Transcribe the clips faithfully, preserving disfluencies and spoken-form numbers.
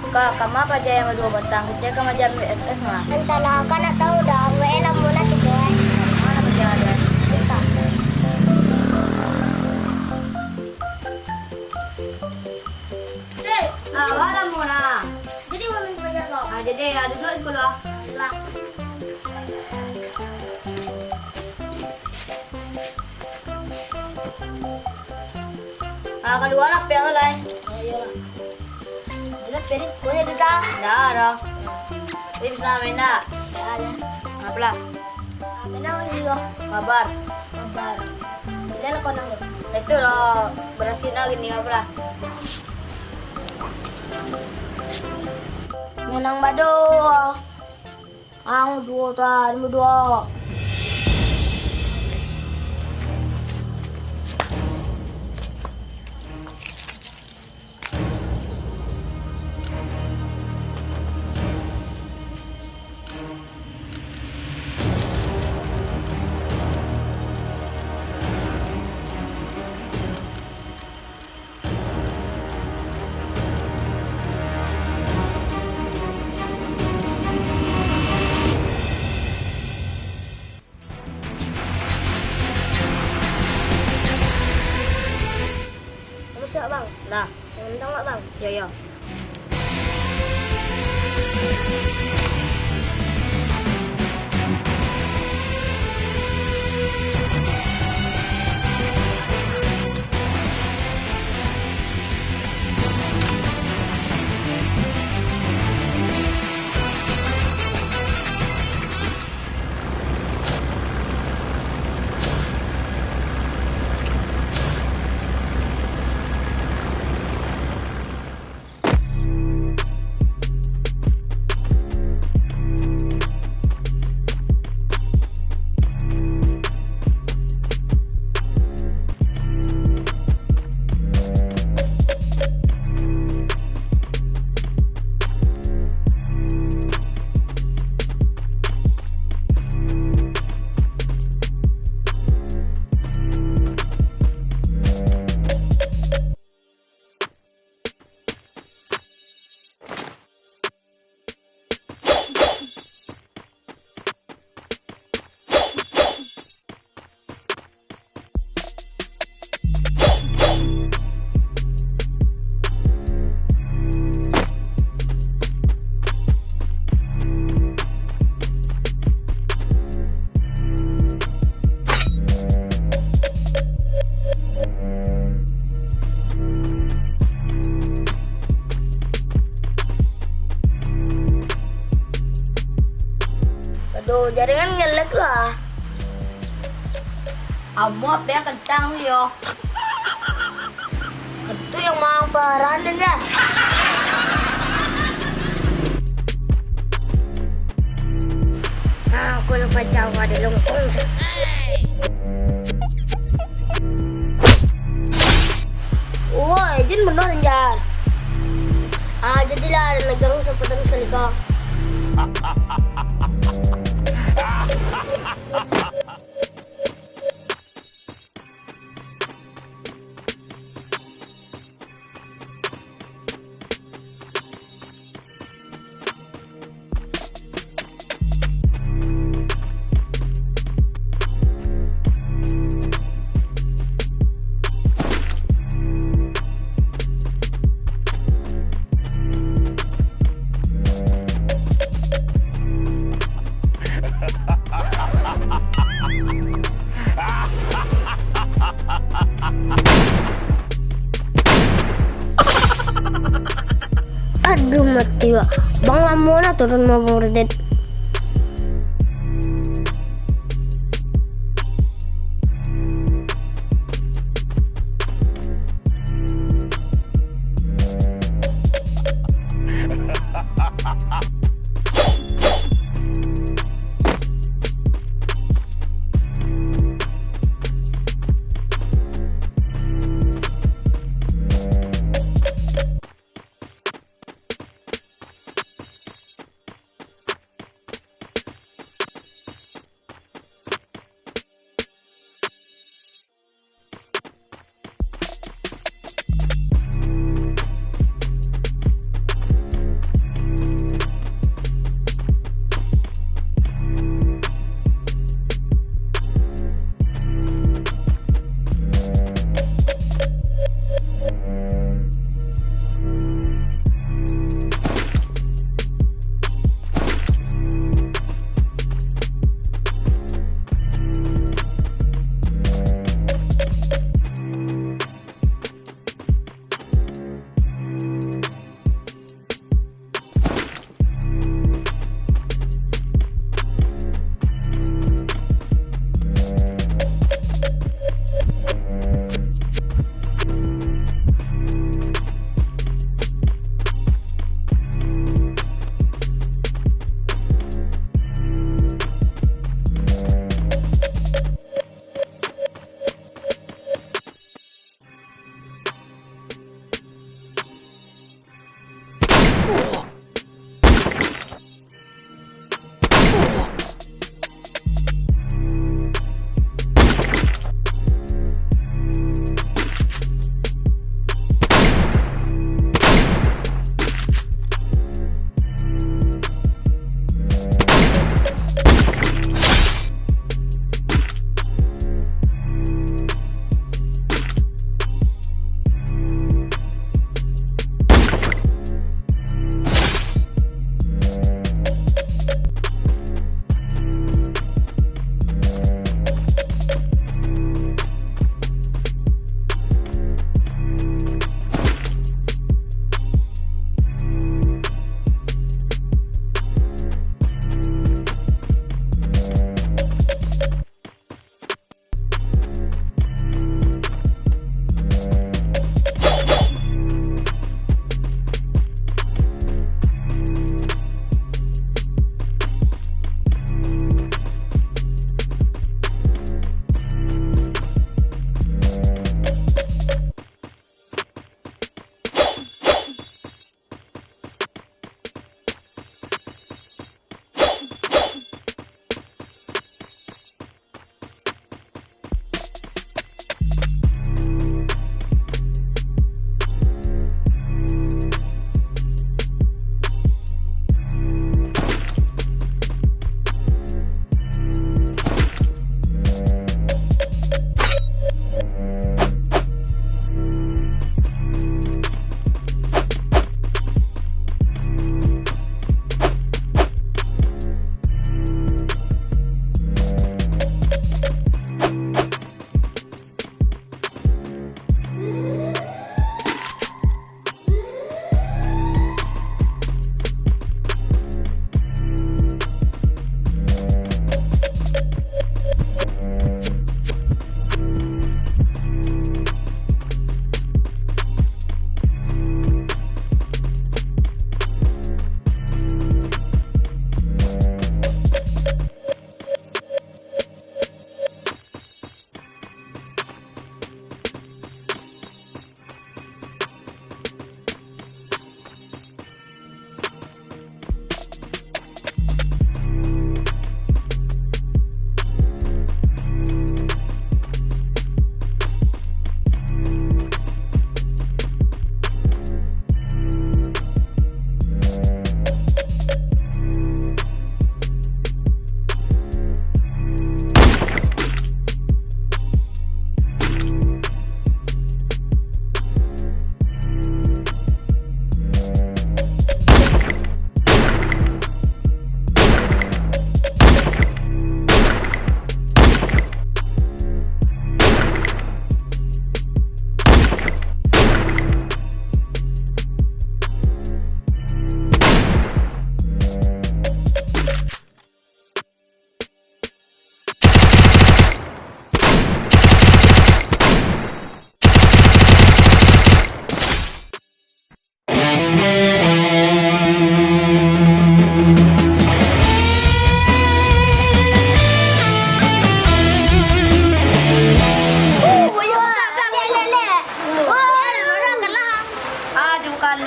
Kak, kama paja yang baduo batang? Kecek ka maja ambiak F F mah. Antahlah, kak nak tahu dah, W A lamo lah tu, boy. Mana paja ada? Entah. Cek, ah, wah lamo lah. Jadi, wah main paja kau? Ah, jadi, ah, duduk di sekolah. Lah. Ah, kaluar lah, piak tu lah, eh. Oh, iyo lah. Iyo lah, piak ni. Kau ni ada tak? Ndak ada. Tapi bisa main ndak? Bisa aja. Apalah? Ah, main apa ni, kau? Mabar. Mabar. Bila lah kau nang tu? Itu lah, berasih nak gini, apalah? Menang bado. Ang duo tan, duo. Kamu siap, Bang? Lah. Jangan mentang, Bang. Yo, yo. Aduh, jaringan nge-lag lah. Ambo P C kencang yo. Itu yang maparah, den, ya. Ah, aku lupa Jawa di lungkung. Woi, izin benar, Jar. Ah, jadilah ada negang kesempatan sekali, kok. Aduh, mati, Wak. Bang, lamo lah turun mah, Bang Red Dead.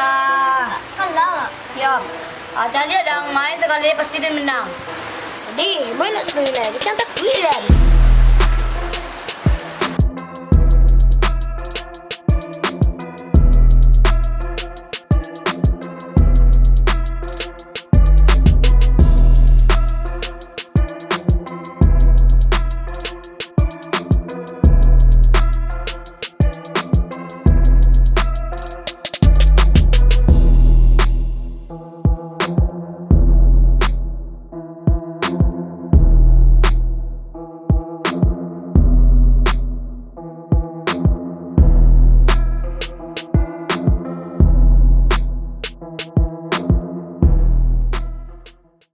Ah, kalah. Yo. Ah, caliak dang, main sakali pasti den menang. Deh, main nak sakali lai. Kita takuik, Dan.